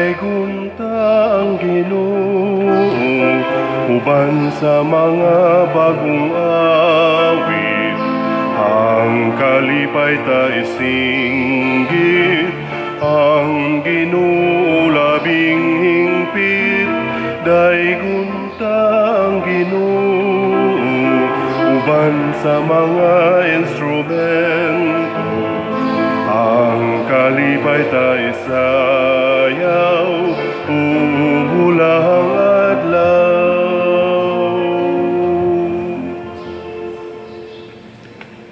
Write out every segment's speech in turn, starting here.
Daygon ta ang Ginoo uban sa mga bagong awit. Ang kalipay ta isinggit, ang Ginoo labing hingpit. Daygon ta ang Ginoo uban sa mga instrumento. Ang kalipay ta isayaw, umulang adlaw.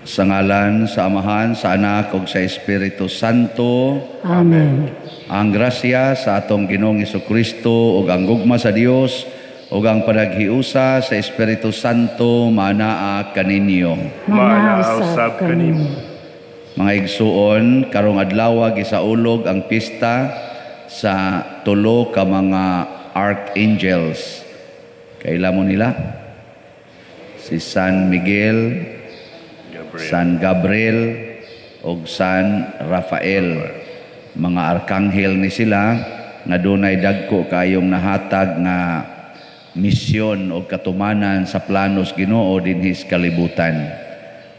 Sa ngalan sa Amahan, sa Anak ug sa Espiritu Santo. Amen. Ang grasya sa atong Ginoong Kristo ug ang gugma sa Dios ug ang panaghiusa sa Espiritu Santo manaa kaninyo. Manaa Manaa usab usab kanimo. Mga igsuon, karong adlaw gisaulog ang pista sa tulo ka mga archangels. Kaila mo nila? Si San Miguel, Gabriel. San Gabriel ug San Rafael. Mga arkanghel ni sila nga dunay dagko kayong nahatag nga misyon o katumanan sa planos Ginoo dinhi sa kalibutan.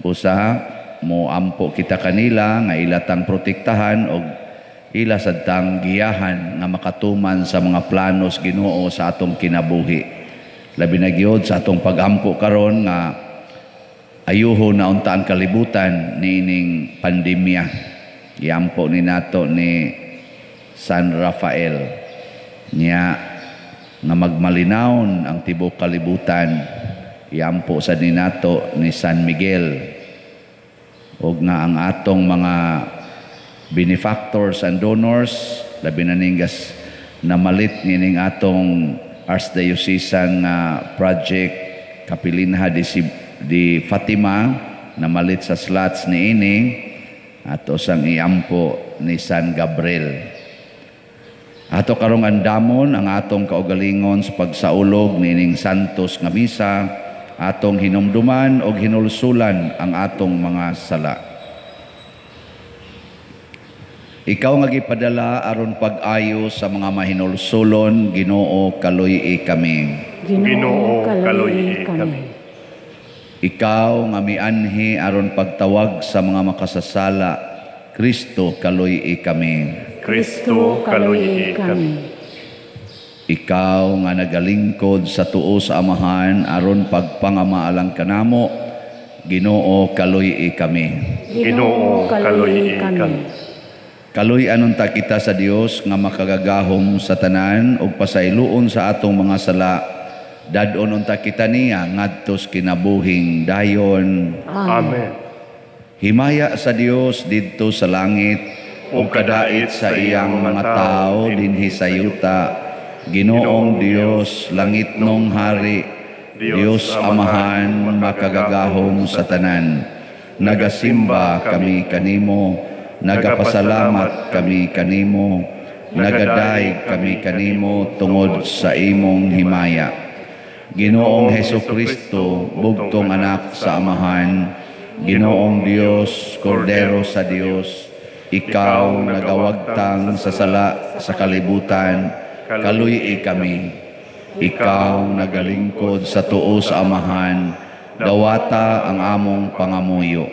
Busa mo ampo kita kanila nga ila tang protektahan og ila sad tang giyahan nga makatuman sa mga planos Ginoo sa atong kinabuhi. Labi na gyud sa atong pagampo karon nga ayuho na unta ang kalibutan niining pandemya. Giampo ni nato ni San Rafael niya nga magmalinawon ang tibuok kalibutan. Iampo sa ni nato ni San Miguel og nga ang atong mga benefactors and donors, labi na ning gas namalit nining atong archdiocesan nga project Capelinha di Fatima, namalit sa slots niini, ato sang iampo ni San Gabriel. Ato karong andamon ang atong kaugalingon sa pagsaulog nining santos nga misa, atong hinumduman og hinulsulan ang atong mga sala. Ikaw nga gipadala aron pag-ayo sa mga mahinulsulon, Ginoo, kaluy-i kami. Ginoo, kaluy-i kami. Ikaw nga mianhi aron pagtawag sa mga makasasala, Kristo, kaluy-i kami. Kristo, kaluy-i kami. Ikaw nga nagalingkod sa tuo sa Amahan aron pagpangamaalang kanamo, Ginoo, kaluy-i kami. Ginoo, kaluy-i kami. Kaluy-an unta kita sa Dios nga makagagahom sa tanan ug pasayloon sa atong mga sala. Dad-on unta kita niya ngadto sa kinabuhing dayon. Amen. Himaya sa Dios didto sa langit ug kadait sa iyang mga tawo dinhi sa yuta. Ginoong Dios, langitnong hari, Dios Amahan makagagahom sa tanan. Nagasimba kami kanimo, nagapasalamat kami kanimo, nagadayeg kami kanimo tungod sa imong himaya. Ginoong Hesus Kristo, bugtong anak sa Amahan, Ginoong Dios, Kordero sa Dios, ikaw nagawagtang sa sala sa kalibutan, kaluy-i kami. Ikaw nagalingkod sa tuo sa Amahan, dawata ang among pangamuyo.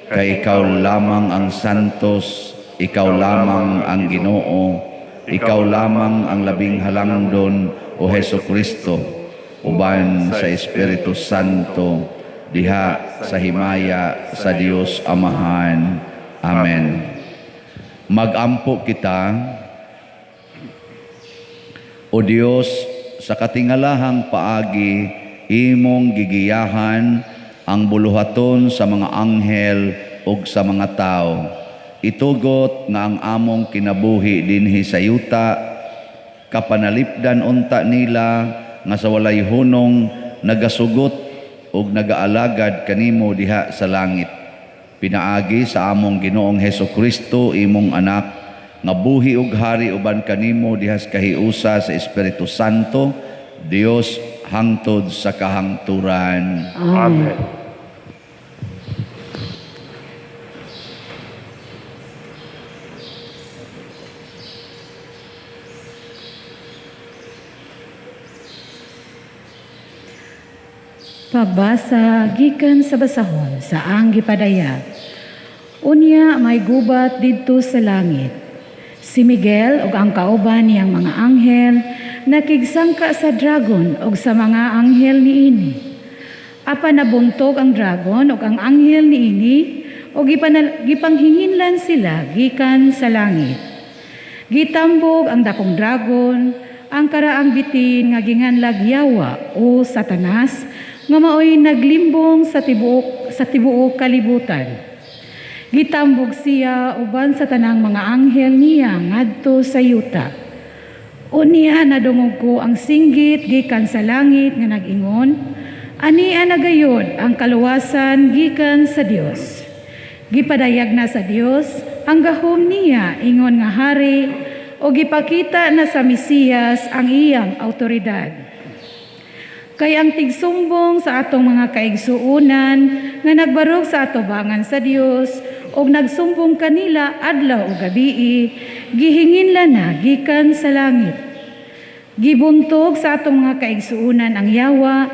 Kay ikaw lamang ang santos, ikaw lamang ang Ginoo, ikaw lamang ang labing halangdon, o Hesus Kristo, uban sa Espiritu Santo, diha sa himaya sa Dios Amahan. Amen. Magampo kita. O Dios, sa katingalahang paagi, imong gigiyahan ang buluhaton sa mga anghel ug sa mga tao. Itugot nga ang among kinabuhi dinhi sa yuta, kapanalipdan unta nila nga sa walay hunong nagasugot ug nagaalagad kanimo diha sa langit. Pinaagi sa among Ginoong Hesus Kristo, imong anak, nga buhi ug hari uban kanimo diha sa kahiusa sa Espiritu Santo, Dios hangtod sa kahangturan. Amen. Pagbasa gikan sa basahon sa ang gipadayag. Unya may gubat didto sa langit. Si Miguel ug ang kauban niyang mga anghel nakigsangka sa dragon ug sa mga anghel niini. Apan nabuntog ang dragon ug ang anghel niini ug gipanghinginlan sila gikan sa langit. Gitambog ang dakong dragon, ang karaang bitin nga ginganlag Yawa o Satanas, nga maoy naglimbong sa tibuok kalibutan. Gitambog siya uban sa tanang mga anghel niya ngadto sa yuta. Unya nadungog ko ang singgit gikan sa langit nga nag-ingon, "Ania na gayod ang kaluwasan gikan sa Dios. Gipadayag na sa Dios ang gahom niya ingon nga hari o gipakita na sa Mesiyas ang iyang autoridad. Kay ang tigsumbong sa atong mga kaigsuonan nga nagbarog sa atubangan sa Dios ug nagsumbong kanila adlaw ug gabii, gihinginlan na gikan sa langit. Gibuntog sa atong mga kaigsuonan ang Yawa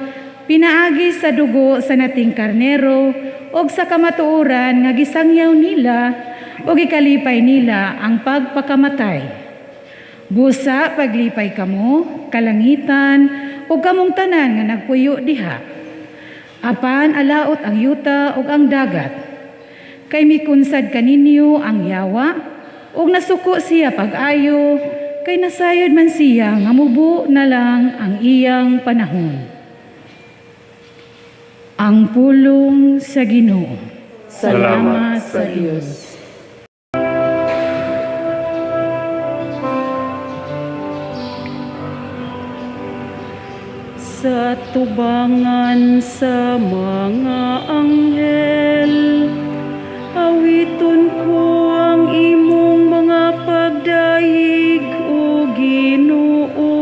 pinaagi sa dugo sa Nating Karnero ug sa kamatuoran nga gisangyaw nila ug gikalipay nila ang pagpakamatay. Busa paglipay kamo, kalangitan, ug kamong tanan nga nagpuyo diha. Apan alaot ang yuta ug ang dagat. Kay mikunsad kaninyo ang Yawa, ug nasuko siya pag-ayo, kay nasayod man siya nga mubo na lang ang iyang panahon." Ang pulong sa Ginoo. Salamat sa Dios. Sa tubangan sa mga anghel, awiton ko ang imong mga pagdayeg, O Ginoo.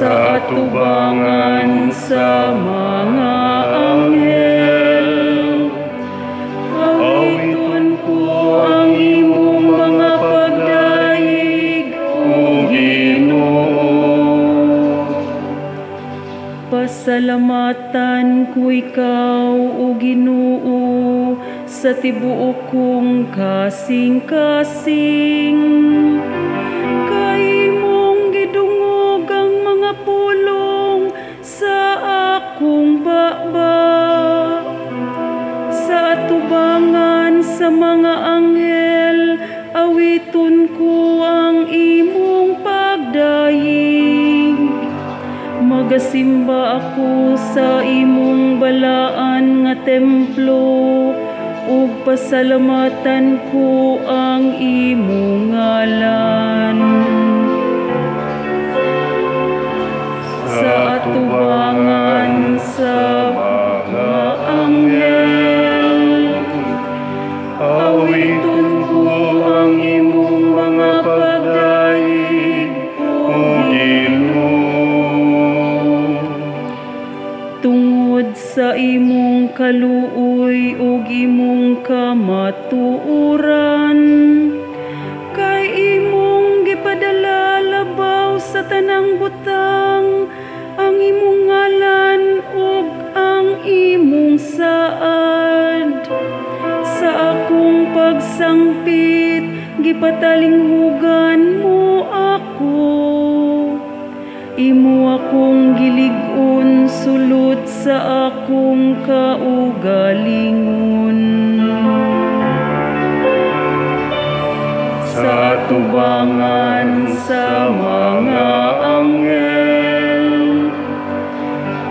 Sa atubangan sa mga anghel, awiton ko ang imong mga pagdayeg, O Ginoo. Pasalamatan ko ikaw, O Ginoo, sa tibuok kong kasing-kasing. Kay imong gidungog ang mga pulong sa akong baba. Sa atubangan sa mga anghel, awiton ko ang imong pagdayeg. Magasimba ako sa imong balaan nga templo, ug pasalamatan ko ang imong ngalan. Sa atubangan sa mga anghel, awiton ko ang imong mga pagdayeg, O Ginoo. Tungod sa imong kaluoy ug imong kamatuoran, kay imong gipadala labaw sa tanang butang ang imong ngalan ug ang imong saad. Sa akong pagsangpit, gipatalinghugan mo ako. Imo akong gilig-on sulod sa akong kaugalingon. Sa atubangan sa mga anghel,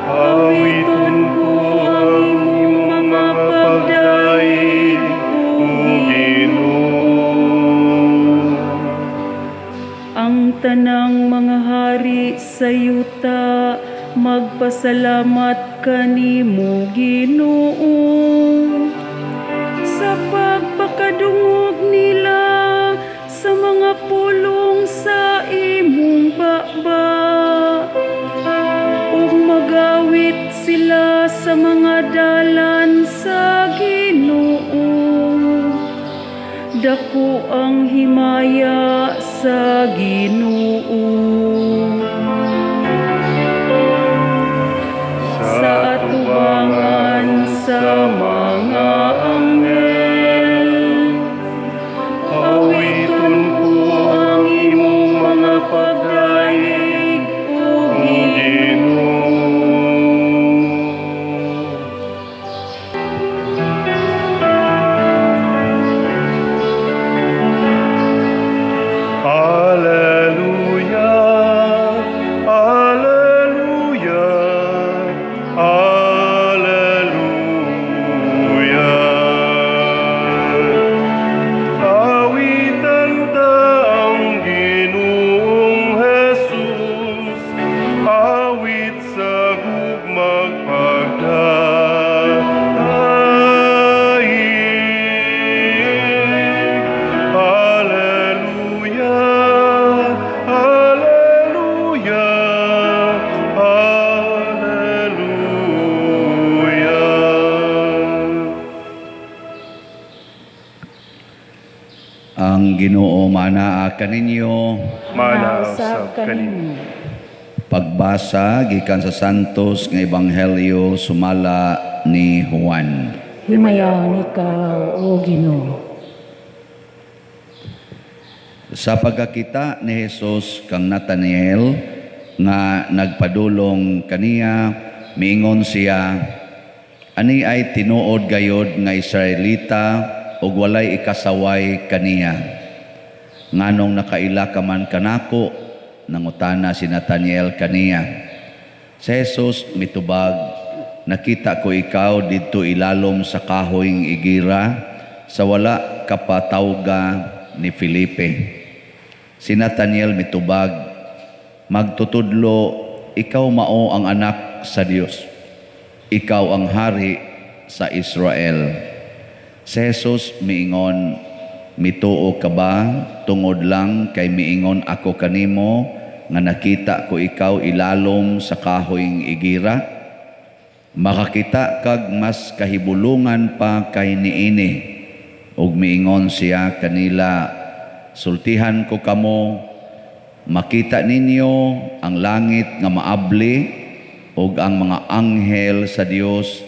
awiton ko ang imong mga pagdayeg, O Ginoo. Ang tanang mga hari sa yuta magpasalamat kanimo, Ginoo, sa pagpakadungog nila sa mga pulong sa imong baba, ug magawit sila sa mga dalan sa Ginoo. Dako ang himaya sa Ginoo. Alleluia, Alleluia, Alleluia. Awitan ta ang Ginoong Jesus, awit sa gugmag pagdaig. Alleluia, Alleluia, Alleluia. Ang Ginoo manaa kaninyo. Manausab kaninyo. Pagbasa gikan sa Santos nga Ebanghelyo sumala ni Juan. Himayaon ikaw, O Ginoo. Sa pagkakita ni Jesus kang Nathanael nga nagpadulong kaniya, miingon siya, "Ani ay tinuod gayod nga Israelita ug walay ikasaway kaniya. Nganong nakaila ka man kanako?" Nangutana si Nathanael kaniya. Si Jesus mitubag, "Nakita ko ikaw didto ilalom sa kahoyng igira sa wala kapatawga ni Felipe." Si Nathanael mitubag, "Magtutudlo, ikaw mao ang anak sa Dios. Ikaw ang hari sa Israel." Si Jesus miingon, "Mituo ka ba tungod lang kay miingon ako kanimo nga nakita ko ikaw ilalom sa kahoyng igira? Makakita kag mas kahibulungan pa kay niini." Ug miingon siya kanila, "Sultihan ko kamo, makita ninyo ang langit nga maabli ug ang mga anghel sa Dios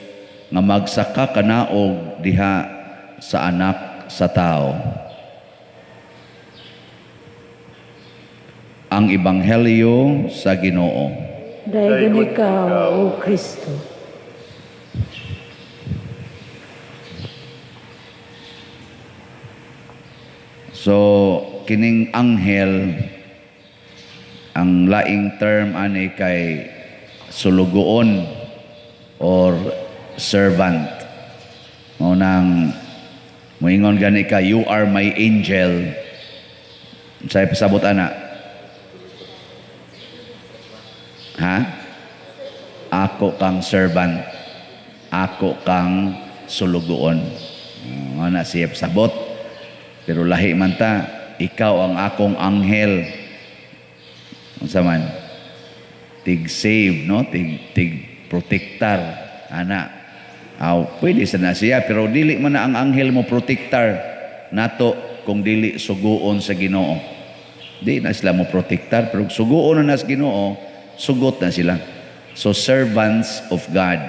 nga magsaka kanaog diha sa anak sa tao." Ang Ebanghelyo sa Ginoo. Daygon ikaw, O Kristo. So, kining anghel, ang laing term ani kay sulugoon or servant. Mao nang moingon gani ka, "You are my angel." Unsay pasabot ana? Ha? Ako kang servant. Ako kang sulugoon. Mao na siya pasabot. Pero lahi man ta, ikaw ang akong anghel. Unsa man? Tig save, no? Tig protectar ana. Aw, pwede sa na siya, pero dili man na ang anghel mo protectar nato kung dili suguon sa Ginoo. Di na sila mo protectar, pero suguon na sa Ginoo, sugot na sila. So servants of God.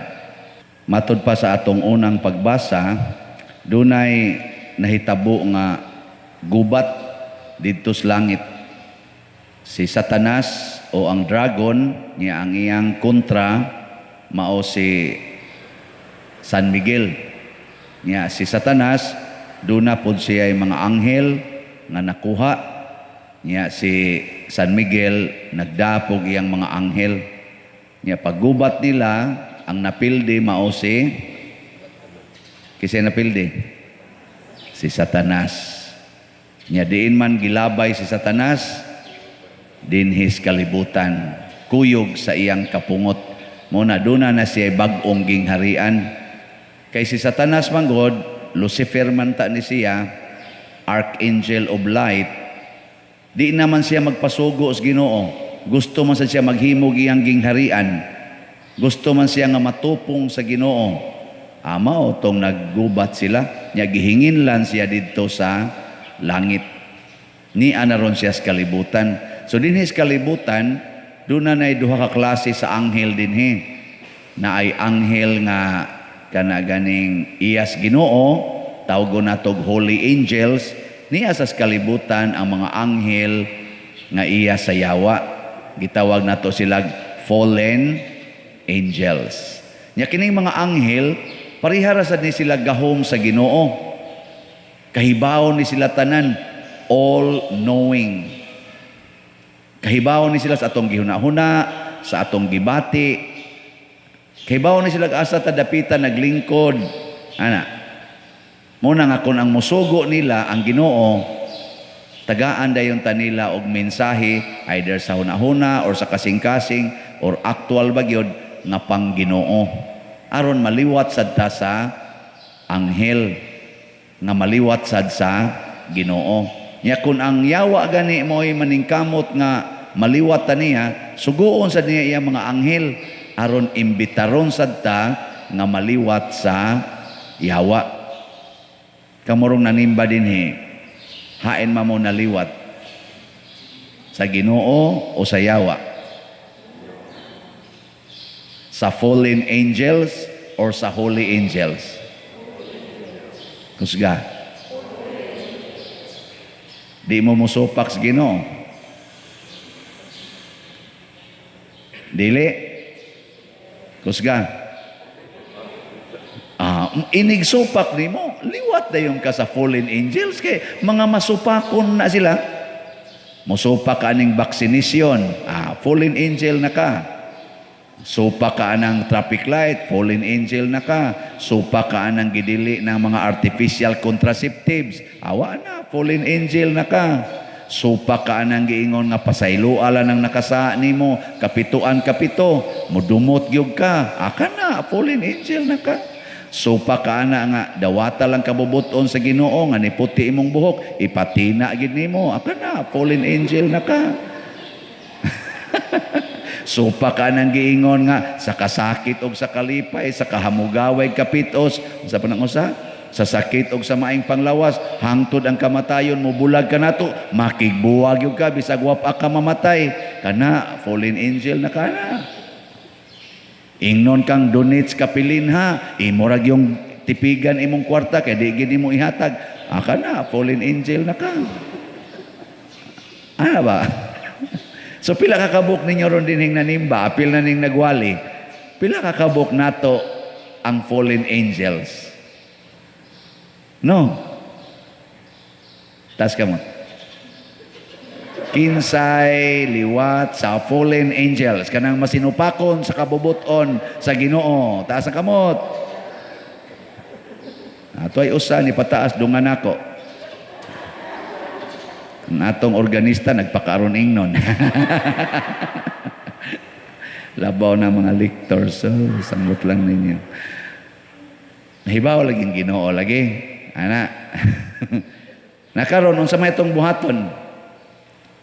Matod pa sa atong unang pagbasa, dunay nahitabo nga gubat didto sa langit. Si Satanas o ang dragon niya ang iyang kontra mao si San Miguel. Niya si Satanas duna pod siya mga anghel nga nakuha. Niya si San Miguel nagdapog iyang mga anghel. Niya paggubat nila ang napildi mao si kisay napildi? Si Satanas. Niya diin man gilabay si Satanas dinhis kalibutan, kuyog sa iyang kapungot. Muna duna na siya bag-ong gingharian. Kay si Satanas man god, Lucifer man ta ni siya, Archangel of Light, di naman siya magpasugo sa Ginoo. Gusto man sa siya maghimog iyang gingharian. Gusto man siya nga matupong sa Ginoo. Ama o tong naggubat sila, nya gihingin lan siya didto sa langit. Ni anaron siya sa kalibutan. So dinhi sa kalibutan, doon na duha ka klase sa anghel dinhi. Na ay anghel nga kana ganing iyas Ginoo, tawgon natog holy angels, niya sa kalibutan ang mga anghel nga iya sa yawa. Gitawag nato sila fallen angels. Nya kining mga anghel, parihara sad ni sila gahom sa Ginoo. Kahibaw ni sila tanan, all knowing. Kahibaw ni sila sa atong gihuna-huna, sa atong gibati. Kahibaw ni sila asa ta dapita naglingkod. Ana. Muna nga kun ang musugo nila ang Ginoo, tagaan dayon ta nila og mensahe either sa hunahuna or sa kasing-kasing or actual ba gyud nga pang Ginoo. Aron maliwat sad ta sa anghel, nga maliwat sad sa Ginoo. Nya kun ang yawa gani mo'y maningkamot nga maliwat ta niya, suguon sad niya iyang mga anghel aron imbitaron sad ta nga maliwat sa yawa. Kamurong nanimba dinhi, hain ma mo naliwat sa Ginoo o sa yawa? Sa fallen angels or sa holy angels? Kusga. Di mo musupak sa Ginoo. Dili. Kusga. Inig supak nimo, liwat dayon ka sa fallen angels kay mga masupakon na sila. Musupak ka aning vaccination, fallen angel na ka. Supak ka anang traffic light, fallen angel na ka. Supak ka anang gidili ng mga artificial contraceptives, awa na, fallen angel na ka. Supak ka anang giingon nga pasayloa lang ang nakasa nimo, kapituan kapito, mudumot gyud ka, aka na, fallen angel na ka. Supak ka ana nga dawata lang kabubuton sa Ginoo nga niputi imong buhok, ipatina gid nimo, aka na, fallen angel na ka. Supak ka nang giingon nga sa kasakit og sa kalipay, sa kahamugaway kapitos, sa panang usa, sa sakit og sa maing panglawas, hangtod ang kamatayon mobulag ka nato, makigbuwag gyud ka bisag wa pa ka mamatay, kana fallen angel na ka na. Ingnon kang donates kapilin ha, imo ra gyung tipigan imong kwarta kay di gid nimo ihatag, aka na, fallen angel na ka. Ana ba? So pila ka kabuk ninyo ron dinhing nanimba, apil na ning nagwali. Pila ka kabuk nato ang fallen angels? No. Tas ka mo. Kinsay liwat sa fallen angels, kanang masinupakon sa kabubuton sa Ginoo. Taas ang kamot. Ato ay usa ni pataas dungan nako. Ang atong organista nagpakaron ingnon. Labaw na mga lectors, so samot lang ninyo. Nahibaw lagi ang Ginoo lagi. Ana. Nakaron unsa may itong buhaton?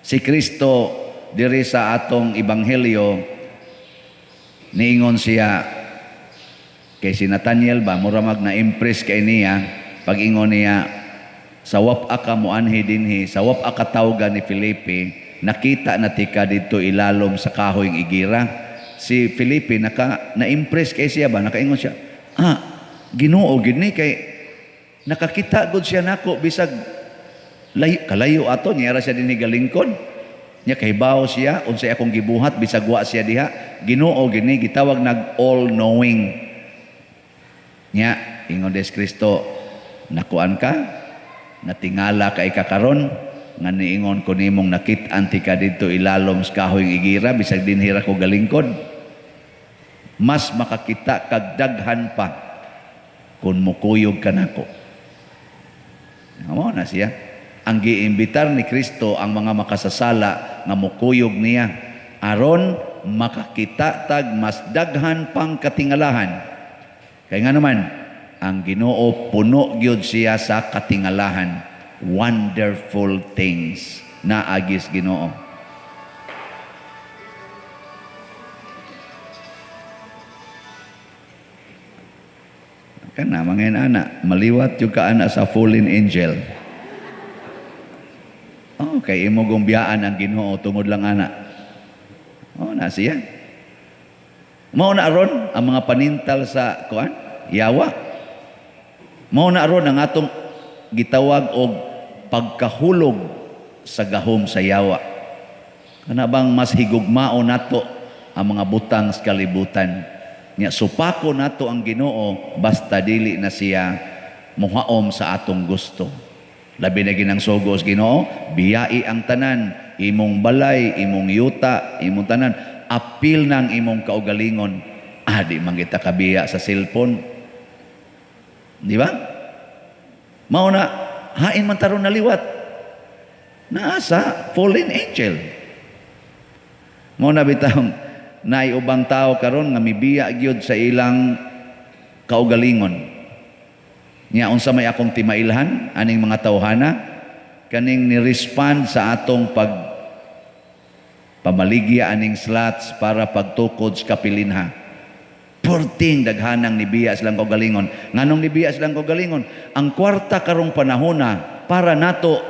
Si Kristo diri sa atong ebanghelyo niingon siya kay si Nathaniel ba mura mag na-impress kay niya pag-ingon niya sa wap-a ka moanhi dinhi, sa wap-a ka tawga ni Felipe, nakita na tika didto ilalom sa kahoy ng igira. Si Felipe na-impress kay siya ba, nakaingon siya, Ginoo gid ni kay nakakita gud siya nako bisag layo, kalayo ato niya ra siya dinhi galingkod. Nya kahibaw siya unsay akong gibuhat bisag wa siya diha. Ginoo gid ni gitawag nag all knowing. Nya ingon des Kristo, nakuan ka, natingala ka ikakaron nga niingon ko nimong nakit-an ti ka didto ilalom sa kahoy ng igira bisag dinhi ra ko galingkod. Mas makakita kag daghan pa kun mukuyog ka nako. Amo na siya. Ang giimbitar ni Kristo ang mga makasasala nga mukuyog niya aron makakita tag mas daghan pang katingalahan. Kay nga naman ang Ginoo puno gyud siya sa katingalahan. Wonderful things na agis Ginoo. Kana mga ana, maliwat yung ka ana sa fallen angel. Oh, kay imo gumbiyaan ang Ginoo tungod lang ana. Oh, na siya. Mao na aron ang mga panintal sa kuan, yawa. Mao na aron ang atong gitawag og pagkahulog sa gahom sa yawa. Kana bang mas higugmao nato ang mga butang sa kalibutan? Nya supako nato ang Ginoo basta dili na siya muhaom sa atong gusto. Labi na ginang sugo sa Ginoo, biyai ang tanan, Imong balay, imong yuta, imong tanan, apil ng imong kaugalingon. Ah, di man kita kabiya sa cellphone. Di ba? Mao na, hain man taron naliwat. Naa sa fallen angel. Mao na bitawng naay ubang tao karon nga mibiya gyud sa ilang kaugalingon. Nya unsa may akong timailhan aning mga tawhana kaning ni-respond sa atong pag pamaligya aning slots para pagtukod sa kapilinha. Perting daghanang nibiya silang kaugalingon. Nganong nibiya silang kaugalingon? Ang kwarta karong panahona para nato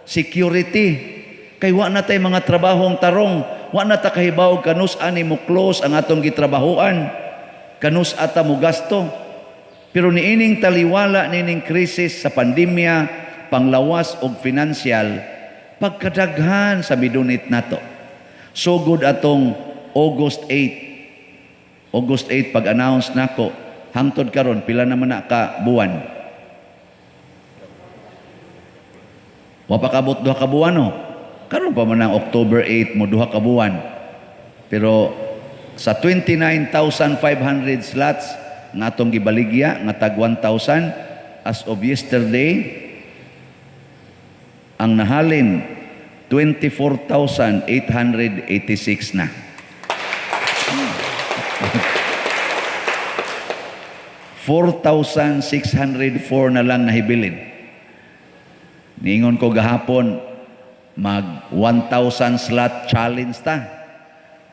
security. Kay wa na tay mga trabahong tarong, wa na ta kahibaw kanus ani mo close ang atong gitrabahoan, kanus ata mo gasto. Pero niining taliwala niining krisis sa pandemya, panglawas og financial, pagkadaghan sa midunit nato. Sugod atong August 8. August 8 pag-announce nako, hangtod karon pila naman na ka buwan? Wa pa kabot 2 ka buwan, no? Karon pa man ang October 8 mo 2 ka buwan. Pero sa 29,500 slots nga atong gibaligya nga tag 1,000 as of yesterday, ang nahalin 24,886 na. 4,604 na lang nahibilin. Niingon ko gahapon, mag 1,000 slot challenge ta.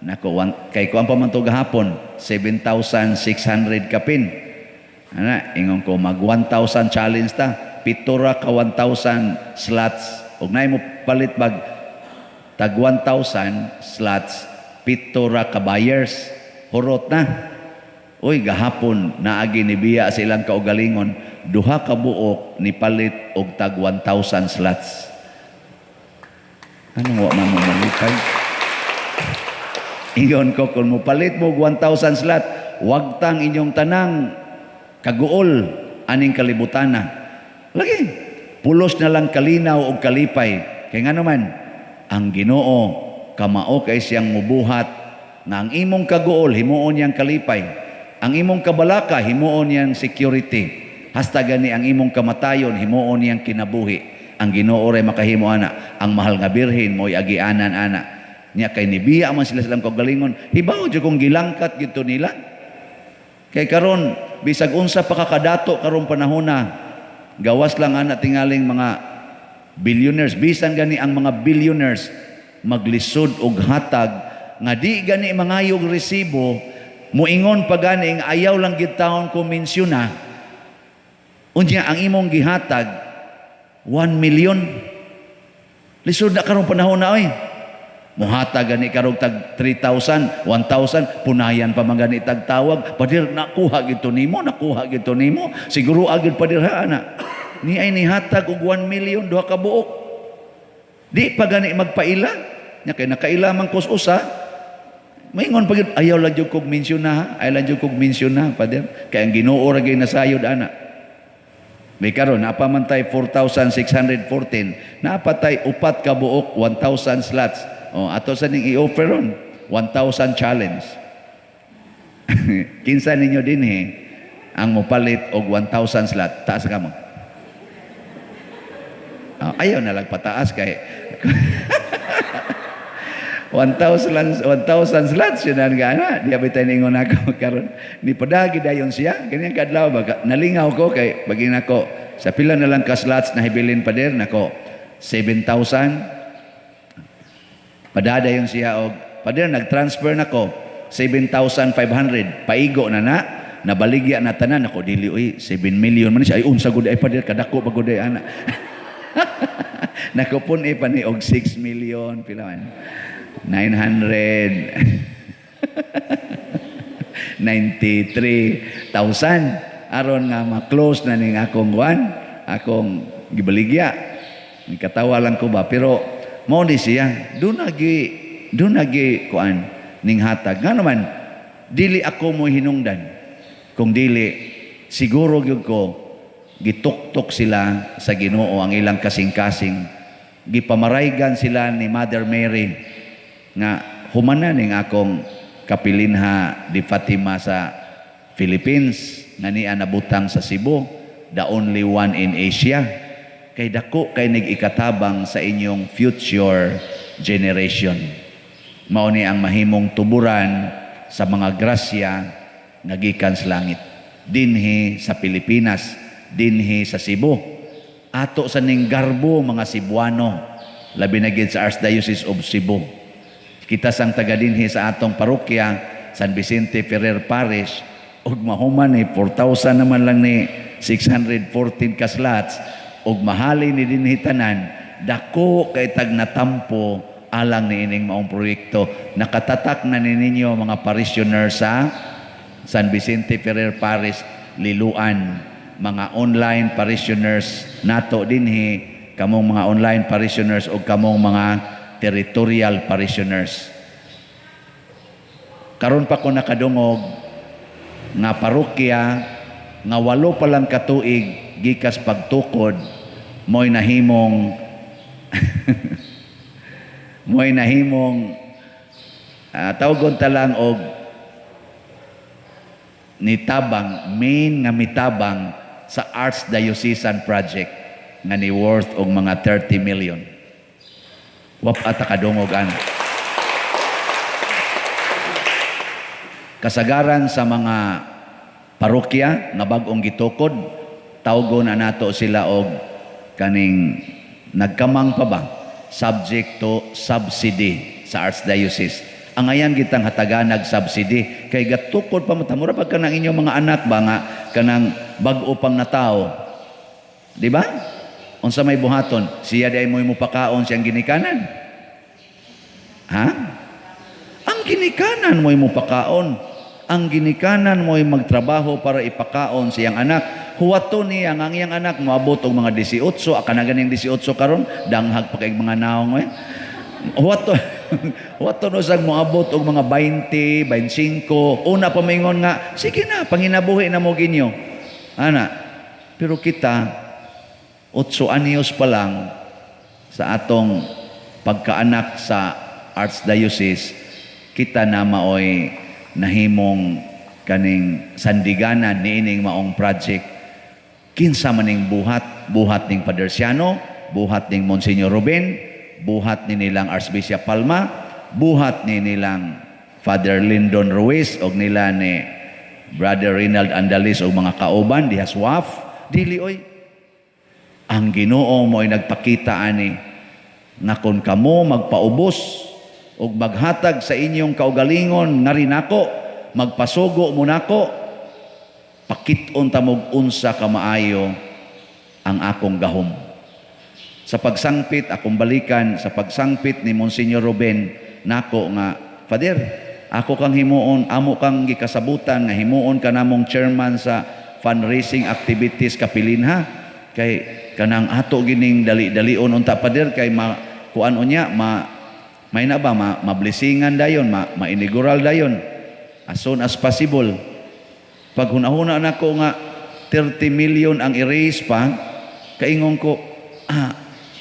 Nako, kay kuan pa man to gahapon, 7,600 kapin. Ana, ingon ko mag 1,000 challenge ta, pitura ka 1,000 slots. Og naay mo palit bag tag 1,000 slots, pitura ka buyers. Hurot na. Uy, gahapon naagi ni biya sa ilang kaugalingon, 2 ka buok ni palit og tag 1,000 slots. Anong wa man mo malipay? Ingon ko, kung mopalit mo og 1,000 slot, wag tang inyong tanang kaguol aning kalibutana. Lagi, pulos na lang kalinaw og kalipay. Kay ngano man, ang Ginoo kamao kay siyang mubuhat nga ang imong kaguol himuon niyang kalipay. Ang imong kabalaka himuon niyang security. Hasta gani ang imong kamatayon himuon niyang kinabuhi. Ang Ginoo ray makahimo ana, ang mahal nga birhen mo'y agianan ana. Nya kay nibiya man sila silang kaugalingon, hibaw jud kung gilangkat gito nila. Kay karon bisag unsa pa ka kadato karong panahona, gawas lang ana tingaling mga billionaires, bisan gani ang mga billionaires maglisod og hatag nga di gani mangayog resibo, muingon pa gani nga ayaw lang gid taon ko mensyona. Unya ang imong gihatag 1 million. Lisod na karong panahon na oy. Muhatag gani karong tag 3,000, 1,000, punayan pa man gani tag tawag, padir nakuha gito nimo, nakuha gito nimo, siguro agad padir ha ana. Ni ay nihatag og 1 million duha ka buok. Di pa gani magpaila. Nya kay nakaila man kus usa. Maingon pa gyud, ayaw lang jud kog mensyon na ha, ayaw lang jud kog mensyon na padir. Kay ang Ginoo ra gyud nasayod ana. May karon napa man tay 4,614, napatay 4 ka buok 1,000 slots. O, ato sa ning i-offer ron, 1,000 challenge. Kinsa ninyo dinhi ang mopalit og 1,000 slot? Taas ka mo. Oh, ayaw na lang pataas kay 1,000 slots yun ang gana. Di abay tayo ningon ako karon. Ni padagi dayon siya. Ganyan kadlaw ba? Nalingaw ko kay baging nako sa pila na lang ka slots na hibilin pa der nako 7,000. Padada yon siya og pader nag-transfer nako 7,500. Paigo na na nabaligya na tanan nako dili oy 7 million man siya ay unsa gud ay pader kadako pa gud ay ana. Nako pun pa ni og 6 million pila man 993,000 aron nga ma-close na ning akong kuan, akong gibaligya. Katawa lang ko ba pero mao ni siya dunagi kuan ning hatag. Ngano man dili ako mo hinungdan kung dili siguro gyud ko gituktok sila sa Ginoo ang ilang kasing-kasing Gipamaraygan sila ni Mother Mary nga humana ning akong kapilinha di Fatima sa Philippines nga niya nabutang sa Cebu, the only one in Asia. Kay dako kay nig-ikatabang sa inyong future generation. Mao ni ang mahimong tuburan sa mga grasya nga gikan sa langit. Dinhi sa Pilipinas, dinhi sa Cebu. Ato sa ning garbo mga Cebuano, labi na gid sa Archdiocese of Cebu. Kita sang taga dinhi sa atong parokya, San Vicente Ferrer Parish, ug mahuman ni 4,000 naman lang ni 614 ka slots, ug mahali ni dinhi tanan, dako kay tag natampo alang ni ining maong proyekto. Nakatatak na ni ninyo mga parishioner sa San Vicente Ferrer Parish, Liloan, mga online parishioners nato dinhi, kamong mga online parishioners o kamong mga territorial parishioners. Karon pa ko nakadungog nga parokya nga 8 pa lang katuig gikas pagtukod mo'y nahimong mo'y nahimong tawgon ta lang og nitabang, main nga mitabang sa Archdiocesan project nga ni worth og mga 30 million. Wap ata kadungog ana. Kasagaran sa mga parokya nga bag-ong gitukod, tawgon na nato sila og kaning nagkamang pa ba, subject to subsidy sa Archdiocese. Ang ayan gitang hatagan nag-subsidy kay gatukod pa mo mura pag kanang inyong mga anak ba nga kanang bag-o pang natao, di ba? Unsa may buhaton, siya di ay mo'y mupakaon siyang ginikanan. Ha? Ang ginikanan mo'y mupakaon. Ang ginikanan mo'y magtrabaho para ipakaon siyang anak. Huwato niya ang iyang anak moabot og mga 18, aka na ganing 18 karon, danghag pa kay mga naong eh. Huwato, huwato no sang moabot og mga 20, 25, una pa maingon nga, sige na, panginabuhi na mo ginyo. Ana, pero kita, 8 anyos pa lang sa atong pagkaanak sa Archdiocese, kita na maoy nahimong kaning sandiganan niining maong project. Kinsa maning buhat, buhat ning Father Siano, buhat ning Monsignor Ruben, buhat ni nilang Archbishop Palma, buhat ni nilang Father Lyndon Ruiz og nila ni Brother Rinald Andalis og mga kauban diha sa WAF. Dili oy. Ang Ginoo mo'y nagpakita ani nga kon kamo magpaubos og maghatag sa inyong kaugalingon nga rinako, magpasugo mo nako, pakit-on ta mog unsa ka maayo ang akong gahom. Sa pagsangpit, akong balikan, sa pagsangpit ni Monsignor Ruben, nako nga, Father, ako kang himuon, amo kang gikasabutan nga himuon ka namong chairman sa fundraising activities kapilinha. Kay kanang ato gining dali-dalion unta, Father, kay ma, kuan unya, ma, may na ba, ma, mablesingan dayon, ma, mainigural dayon, as soon as possible. Pag hunahuna nako nga 30 million ang i-raise pa, kaingon ko,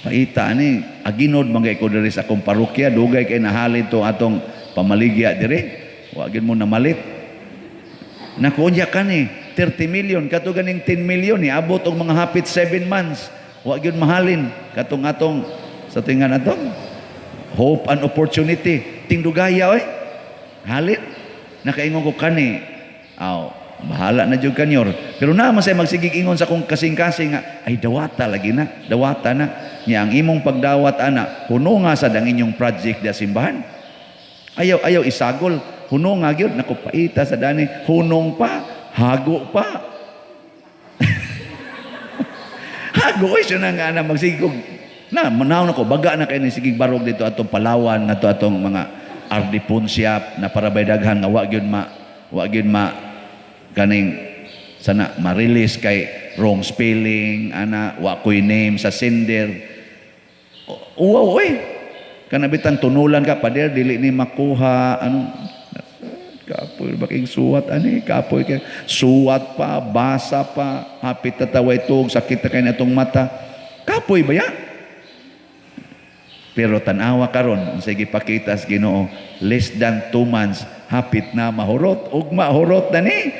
paita ani, aginod man ko diri sa akong parokya, dugay kay nahalin to atong pamaligya diri, wa gyud mo namalit. Nakunya kani 30 million kato ganing 10 million ni abot og mga hapit 7 months, wa gyud mahalin katong atong sa tingan atong hope and opportunity tingdugaya oy. Halin nakaingon ko kani, aw bahala na jud kanyor. Pero naa man say magsigig ingon sa akong kasing-kasing nga ay dawata lagi na, dawata na. Nya ang imong pagdawat ana, huno nga sad ang inyong project da simbahan. Ayaw ayaw isagol, huno nga gyud nako paita sa dani, hunong pa, hago pa. Hago oy siya na nga ana magsigig og na manaw nako baga na kay ni sigig barog dito atong Palawan ngadto atong mga RD Ponsiap na para bay daghan nga wa gyud ma kaning sana ma-release kay wrong spelling ana, wa koy name sa sender. Uwaw oy. Kana bitang tunulan ka pader dili ni makuha ano kapoy baking suwat ani kapoy kay suwat pa basa pa hapit tataway tug sakit ta kay natong mata kapoy ba ya. Pero tan-awa karon, unsay gipakita sa Ginoo, less than 2 months, hapit na mahurot, ugma hurot na ni.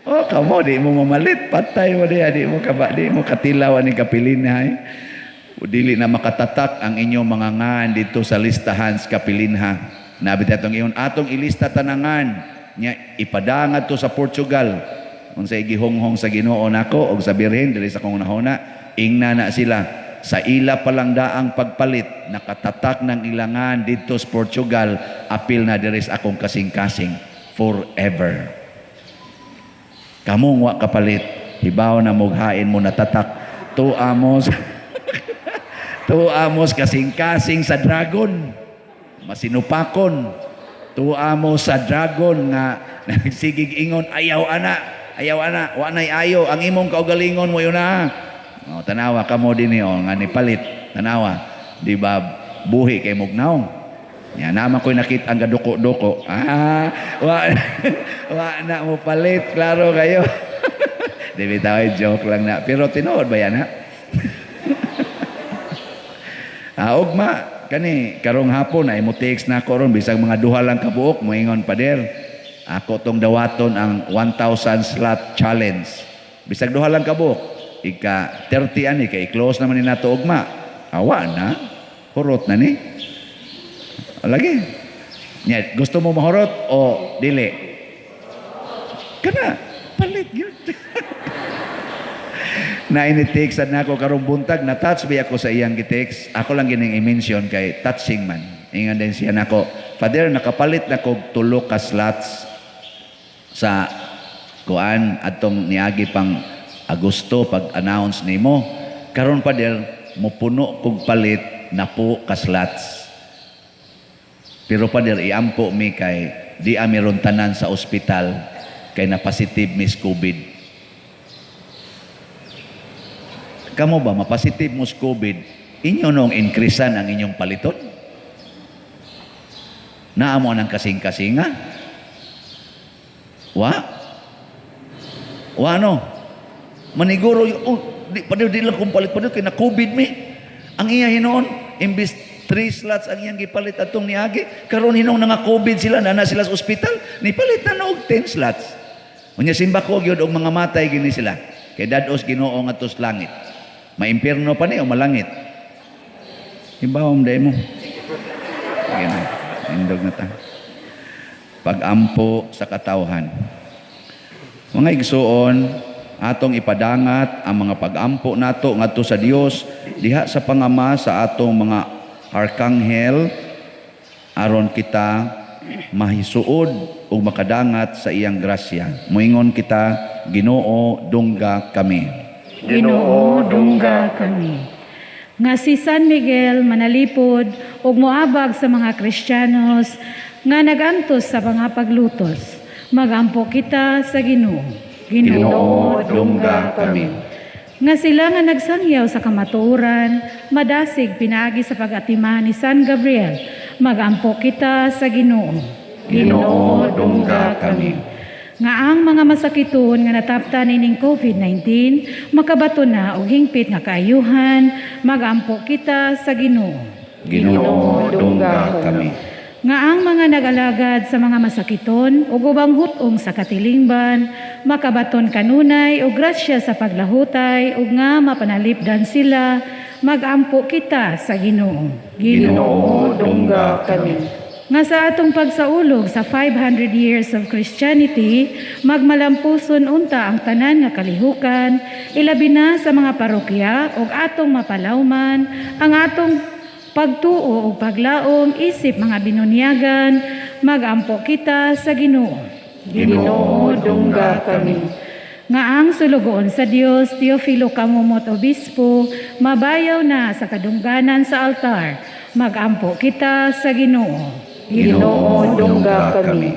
Oh, kamo di mo mamalit, patay mo diha, di mo kaba, di mo katilaw ani kapilinha eh. Dili na makatatak ang inyong mga ngan dito sa listahan sa kapilinha. Nabi atong iyon atong ilista tanangan nya ipadangad to sa Portugal. Unsay gihonghong sa Ginoo nako og sa Birhen diri sa kong nahuna, ingna na sila sa ila palang daang pagpalit, nakatatak ng ilangan dito sa Portugal, apil na diri sa akong kasing-kasing forever. Kamong wa kapalit, hibaw na mughain mo natatak tuamos kasing-kasing sa dragon, masinupakon tuamo sa dragon nga nagsigig ingon, "Ayaw ana, ayaw ana, wa nay ayo ang imong kaugalingon mo yun na." Oh, tanawa kamo dinhi oh, nga nipalit, tanawa, di ba buhi kay mugnaw? Ya naman ko'y nakita ang gaduko-duko. Ah, wa wa na mo palit, klaro kayo. Di bitaw, joke lang na. Pero tinuod ba yan ha? Ah, ugma kani karong hapon ay mo text na ako ron bisag mga duha lang kabuok, moingon, "Pader, ako tong dawaton ang 1,000 slot challenge." Bisag duha lang kabuok, ika 30 ani kay i-close naman ni nato ugma. Awa na, hurot na ni. Lagi. Nya, gusto mo mahurot o dili? Kana, palit gyud. Na ini-text na ako karong buntag, na-touch ba ako sa iyang gi-text. Ako lang gining i-mention kay touching man. Ingon din siya nako, "Father, nakapalit na kog tulo ka slots sa kuan atong niagi pang Agosto pag-announce nimo. Karon, Father, mupuno kog palit napo ka slots. Pero Father, iampo mi kay di ami ron tanan sa ospital kay na positive mi sa COVID." Kamo ba, mapositive mo sa COVID, inyo nung increasean ang inyong paliton? Naamo ng kasing-kasinga? Wa? Wa no? Maniguro, "Oh, di, pa di lang kong palit pa kay na COVID mi." Ang iya hinuon, imbis 3 slots ang iyang gipalit atong niagi, karon hinong nga COVID sila, nana sila sa ospital, nipalit na og 10 slots. Unya simba ko gyud og mga matay gini sila. Kay dados Ginoo ngadto sa langit. Maimpierno pa ni o malangit? Ibawom day mo. Sige na, indog na ta. Pag-ampo sa katawhan. Mga igsuon, atong ipadangat ang mga pag-ampo nato ngadto sa Dios diha sa pangama sa atong mga arkanghel aron kita mahisuod ug makadangat sa iyang grasya. Moingon kita, Ginoo, dungga kami. Ginoo, dungga kami. Nga si San Miguel manalipod ug moabag sa mga Kristiyanos nga nagantos sa mga paglutos. Magampo kita sa Ginoo. Ginoo, dungga kami. Nga sila nga nagsangyaw sa kamatuoran, madasig pinaagi sa pag-atiman ni San Gabriel. Magampo kita sa Ginoo. Ginoo, dungga kami. Nga ang mga masakiton nga nataptan ining COVID-19 makabato na og hingpit nga kaayuhan, magampo kita sa Ginoo. Ginoo, dungga kami. Nga ang mga nag-alagad sa mga masakiton ug ubang hut-ong sa katilingban makabaton kanunay og grasya sa paglahutay ug nga mapanalipdan sila, magampo kita sa Ginoo. Ginoo, dungga kami. Nga sa atong pagsaulog sa 500 years of Christianity, magmalampuson unta ang tanan nga kalihukan, ilabi na sa mga parokya ug atong mapalawman ang atong pagtuo ug paglaom isip mga binunyagan, magampo kita sa Ginoo. Ginoo, dungga kami. Nga ang sulugoon sa Dios Teofilo Camomot Obispo mabayaw na sa kadungganan sa altar, magampo kita sa Ginoo. Ginoo, dungga kami.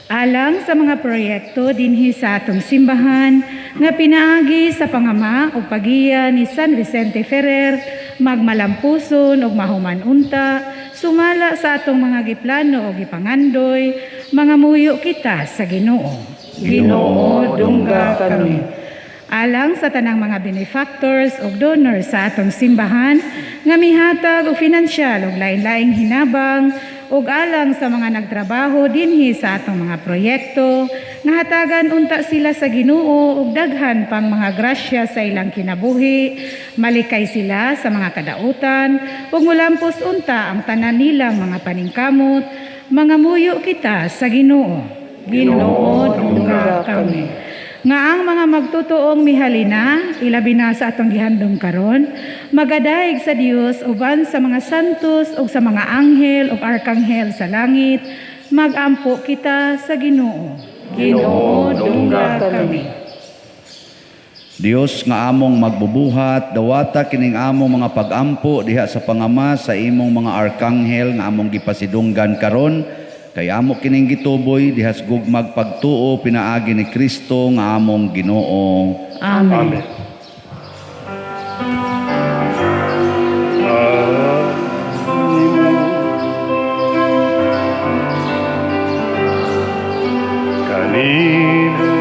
Alang sa mga proyekto dinhi sa atong simbahan nga pinaagi sa pangama ug pagiya ni San Vicente Ferrer, magmalampuson ug mahuman unta sumala sa atong mga giplano ug gipangandoy, mga muyo kita sa Ginoo. Ginoo, dungga kami. Alang sa tanang mga benefactors ug donors sa atong simbahan nga mihatag og finansyal ug lain-laing hinabang, ug alang sa mga nagtrabaho dinhi sa atong mga proyekto, nga hatagan unta sila sa Ginoo og daghan pang mga grasya sa ilang kinabuhi, malikay sila sa mga kadautan ug mulampos unta ang tanan nilang mga paningkamot, mangamuyo kita sa Ginoo. Ginoo, dungga kami. Nga ang mga magtutuong mihalina, ilabi na sa atong gihandom karon, magadayeg sa Dios uban sa mga santos ug sa mga anghel ug arkanghel sa langit, magampo kita sa Ginoo. Ginoo, dungga kami. Dios nga among magbubuhat, dawata kining among mga pagampo diha sa pangama sa imong mga arkanghel nga among gipasidunggan karon, kay amo kining gituboy diha sa gugmag pagtuo pinaagi ni Kristo nga among Ginoo. Amen. Amen. Animo kanimo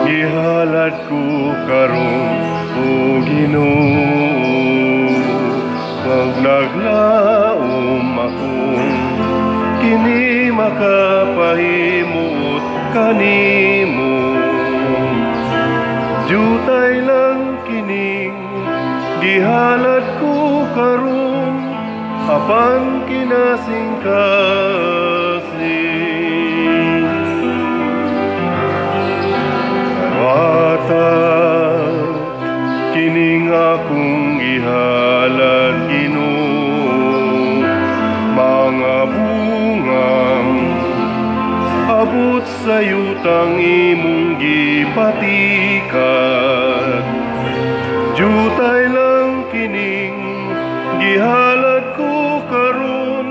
gihalad ko karon, o Ginoo, pag naglaom akong kini makapahimot kanimo. Jutay lang kining gihalad ko karon, apan kinasingkasing. Dawata kining akong gihalad, Ginoo, mga bungang abot sa yutang imong gipatikat. Jutay lang kining gihalad ko karon,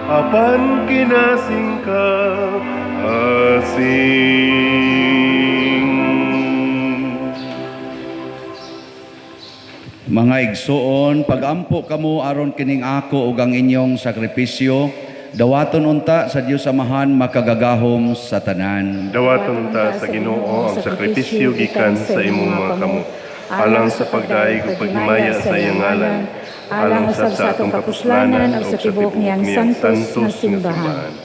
apan kinasingkasing. Mga igsuon, pagampo kamo aron kining ako ug ang inyong sakripisyo, dawaton unta sa Dios Amahan makagagahom sa tanan. Dawaton ta sa Ginoo ang sakripisyo gikan sa imong mga kamot, alang sa pagdaig ug paghimaya sa iyang ngalan, alang usab sa atong kapuslanan ug sa tibuok niyang santos nga simbahan.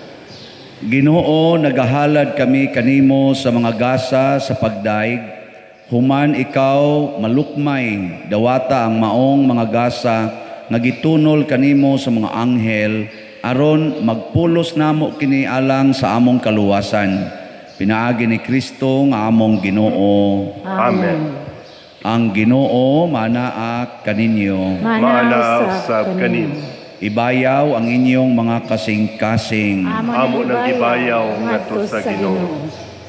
Ginoo, nagahalad kami kanimo sa mga gasa sa pagdaig. Human ikaw malukmay, dawata ang maong mga gasa nga gitunol kanimo sa mga anghel, aron magpulos namo kini alang sa among kaluwasan. Pinaagi ni Kristo nga among Ginoo. Amen. Ang Ginoo manaa kaninyo. Maana usab kanimo. Ibayaw ang inyong mga kasing-kasing. Amo nang ibayaw ngadto sa Ginoo.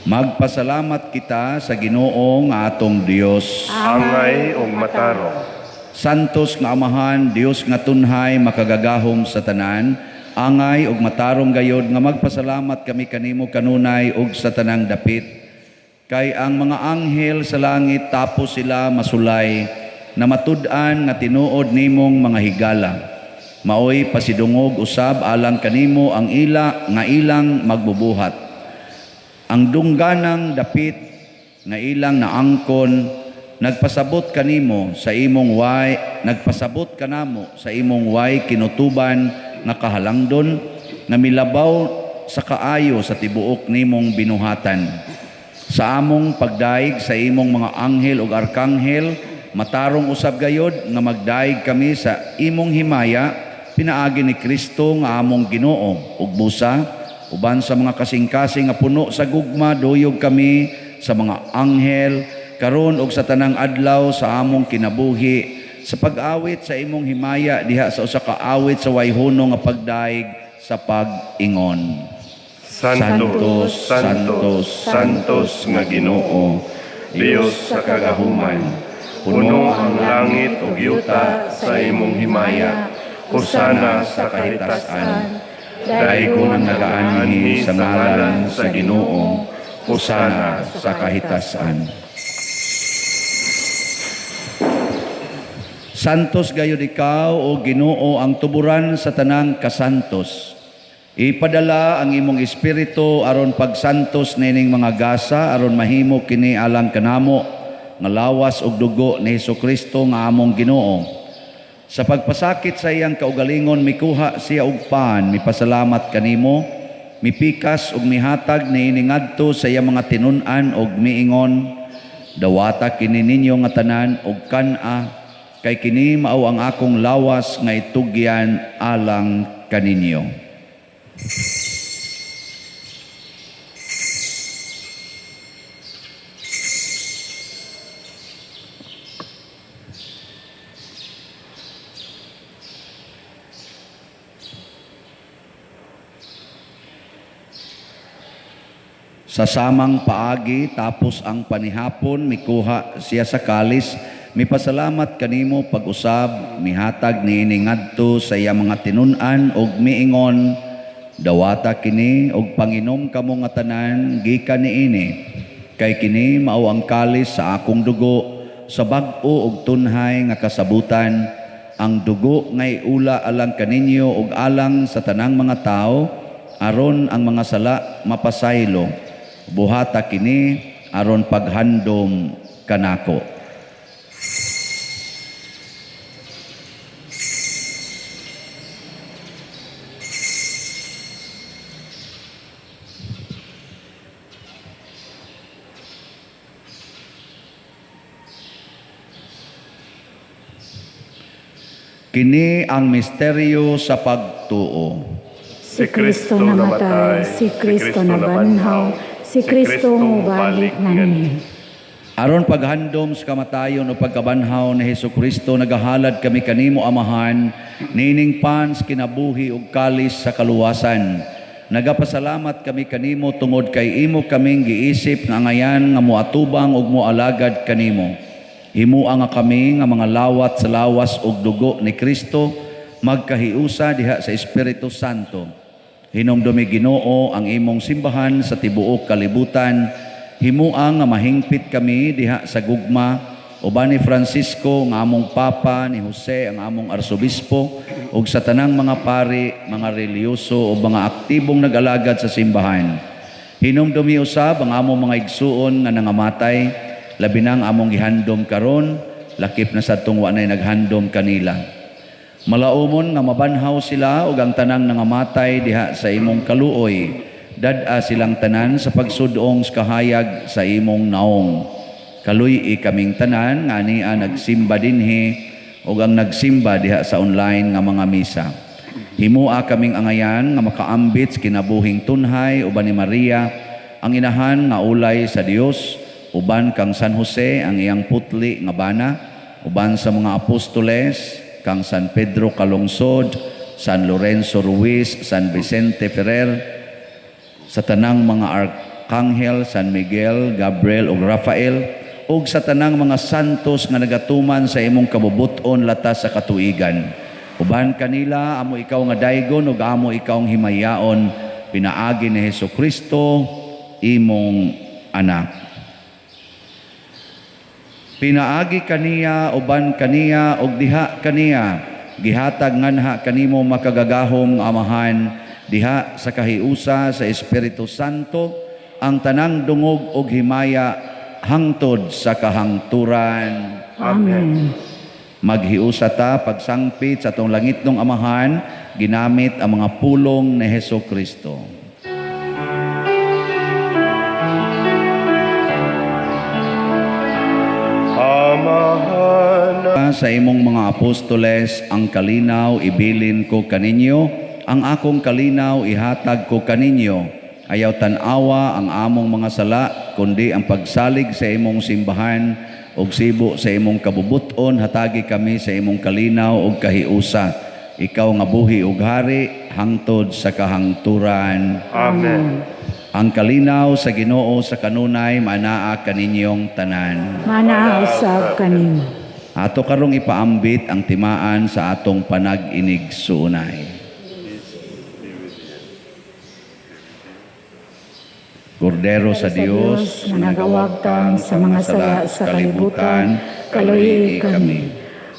Magpasalamat kita sa Ginoo nga atong Dios. Angay ug matarong. Santos nga Amahan, Dios nga tunhay makagagahom sa tanan, angay ug matarong gayod nga magpasalamat kami kanimo kanunay ug sa tanang dapit. Kay ang mga anghel sa langit tapos sila masulay, na matud-an nga tinuod nimong mga higala. Maoy pasidungog usab alang kanimo ang ila nga ilang magbubuhat. Ang dungganang dapit nga ilang naangkon nagpasabot kanimo sa imong way, nagpasabot kanamo sa imong way kinutuban nga kahalangdon nga milabaw sa kaayo sa tibuok nimong binuhatan. Sa among pagdaig sa imong mga anghel ug arkanghel, matarong usab gayod nga magdaig kami sa imong himaya pinaagi ni Kristo nga among Ginoo. Ug busa uban sa mga kasing-kasing nga puno sa gugma, duyog kami sa mga anghel karon ug sa tanang adlaw sa among kinabuhi sa pag-awit sa imong himaya diha sa usa ka awit sa way hunong nga pagdaig sa pag-ingon. Santos, Santos, Santos nga Ginoo, Dios sa kagahuman, puno ang langit ug yuta sa imong himaya. Hosana sa kahitasan. Daigon ang nagaanhi sa ngalan sa Ginoo, hosana sa kahitasan. Santos gayud ikaw, o Ginoo, ang tuburan sa tanang kasantos. Ipadala ang imong espiritu aron pagsantos nining mga gasa aron mahimo kini alang kanamo nga lawas ug dugo ni Hesukristo nga among Ginoo. Sa pagpasakit sa iyang kaugalingon mikuha siya og pan, mipasalamat kanimo, mipikas ug mihatag niini ngadto sa iyang mga tinun-an ug miingon, dawata kini ninyo nga tanan ug kan-a, kay kini mao ang akong lawas nga itugyan alang kaninyo. Sa samang paagi tapos ang panihapon mikuha siya sa kalis, mipasalamat kanimo pag-usab, mihatag niini ngadto sa iya mga tinun-an ug miingon, dawata kini og panginom kamo nga tanan gikan niini, kay kini mao ang kalis sa akong dugo sa bag-o ug tunhay nga kasabutan, ang dugo nga iula alang kaninyo ug alang sa tanang mga tawo aron ang mga sala mapasaylo. Buhata kini aron paghandom kanako. Kini ang misteryo sa pagtuo. Si Kristo namatay, si Kristo nabanhaw, si Kristo mubalik nganin. Aron paghandom sa kamatayon o pagkabanhaw ni Hesukristo, nagahalad kami kanimo Amahan, nining pans kinabuhi ug kalis sa kaluwasan. Nagapasalamat kami kanimo tungod kay imo kaming giisip nga angayan nga moatubang ug moalagad kanimo. Himua nga kami nga mga lawat sa lawas ug dugo ni Kristo, magkahiusa diha sa Espiritu Santo. Hinumdumi Ginoo ang imong simbahan sa tibuok kalibutan. Himua nga mahingpit kami diha sa gugma uban ni Francisco nga among Papa, ni Jose ang among Arsobispo, ug sa tanang mga pari, mga relihiyoso ug mga aktibong nag-alagad sa simbahan. Hinumdumi usab ang among mga igsuon nga nangamatay, labi na ang among gihandom karon, lakip na sadtong wa nay naghandom kanila. Malaumon nga mabanhaw sila ug ang tanang nangamatay diha sa imong kaluoy. Dad-a silang tanan sa pagsudong sa kahayag sa imong naong. Kaluy-i kaming tanan nga ania nagsimba dinhi ug ang nagsimba diha sa online nga mga misa. Himua kaming angayan nga makaambit sa kinabuhing tunhay uban ni Maria ang inahan nga ulay sa Dios, uban kang San Jose ang iyang putli nga bana, uban sa mga apostoles kang San Pedro Calungsod, San Lorenzo Ruiz, San Vicente Ferrer, sa tanang mga arkanghel, San Miguel, Gabriel ug Rafael, ug sa tanang mga santos nga nagatuman sa imong kabubut-on latas sa katuigan. Uban kanila amo ikaw nga daygon ug amo ikaw ang himayaon, pinaagi ni Hesukristo imong anak. Pinaagi kaniya, uban kaniya, ug diha kaniya, gihatag nganha kanimo makagagahom nga Amahan, diha sa kahiusa sa Espiritu Santo, ang tanang dungog ug himaya hangtod sa kahangturan. Amen. Maghiusa ta pagsangpit sa atong langitnong Amahan, ginamit ang mga pulong ni Hesukristo. Amahan, Sa imong mga apostoles, ang kalinaw ibilin ko kaninyo, ang akong kalinaw ihatag ko kaninyo. Ayaw tan-awa ang among mga sala, kundi ang pagsalig sa imong simbahan ug sibo sa imong kabubuton, hatagi kami sa imong kalinaw ug kahiusa. Ikaw nga buhi ug hari hangtod sa kahangturan. Amen. Ang kalinaw sa Ginoo sa kanunay manaa kaninyong tanan. Manaa usab kanimo. Ato karong ipaambit ang timaan sa atong panag-inig suunay. Kordero sa Dios nga nagawagtang sa mga sala sa kalibutan, kaluyi kami.